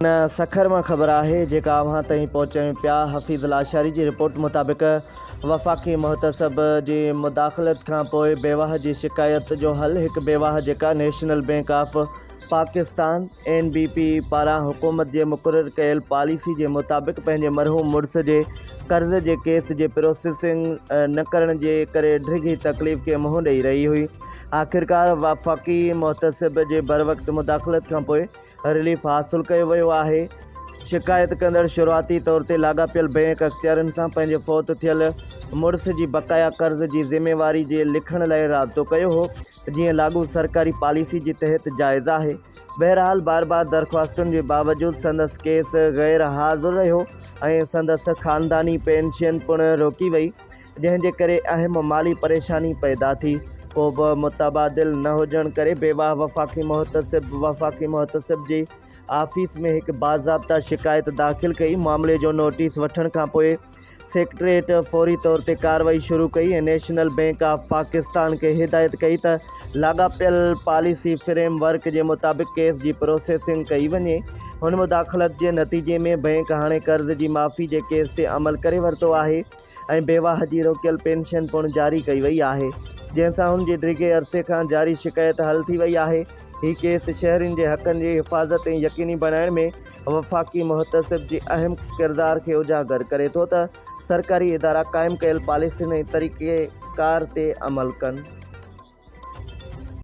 سکر مان خبر آهي جيڪا اوهان تائين پهچايون پيا. حفيظ لاشاري جي رپورٽ مطابق وفاقي محتسب جي مداخلت کانپوء بيواهه جي شڪايت جو حل هڪ بيواهه جيڪا national bank of Pakistan, N B P, پاران حڪومت جي مقرر ڪيل پاليسي جي مطابق پنهنجي مرحوم مڙس جي قرض جي ڪيس جي پروسيسنگ نه ڪرڻ جي ڪري ڊگهي تڪليف کي منهن ڏئي رهي هئي آخرڪار وفاقي محتسب جي بروقت مداخلت کانپوء رليف حاصل ڪيو ويو آهي. شڪايت ڪندڙ شروعاتي طور تي لاڳاپيل بئنڪ اختيارين سان پنهنجي فوت ٿيل مڙس جي بقايا قرض جي ذميواري جي لکڻ لاء رابطو ڪيو هو جيئن لاڳو سرڪاري پاليسي جي تحت جائز آهي. بهرحال بار بار درخواستن جي باوجود سندس ڪيس غير حاضر رهيو ۽ سندس خانداني پينشن پڻ روڪي وئي. جنهن جي ڪري اهم مالي پريشاني پيدا ٿي. ڪو به متبادل نه هجڻ ڪري بيواهه وفاقي محتسب وفاقي محتسب جي آفيس ۾ هڪ باضابطا شڪايت داخل ڪئي. معاملي جو نوٽيس وٺڻ کانپوء سيڪريٽريٽ فوري طور تي ڪارروائي شروع ڪئي ۽ نيشنل بئنڪ آف پاڪستان کي هدايت ڪئي ته لاڳاپيل پاليسي فريم ورڪ جي مطابق ڪيس جي پروسيسنگ ڪئي وڃي. هن مداخلت جي نتيجي ۾ بئنڪ هاڻي قرض جي معافي جي ڪيس تي عمل ڪري ورتو آهي. ۽ بيواهه جي روڪيل پينشن پڻ جاري ڪئي وئي آهي، جنهن سان هن جي ڊگهي عرصي کان جاري شڪايت حل ٿي وئي آهي. هي ڪيس شهرين جي حقن جي حفاظت ۽ يقيني بڻائڻ ۾ وفاقي محتسب جي اهم ڪردار کي اجاگر ڪري ٿو ته سرڪاري ادارا قائم ڪيل پاليسين ۽ طريقيڪار تي عمل ڪن.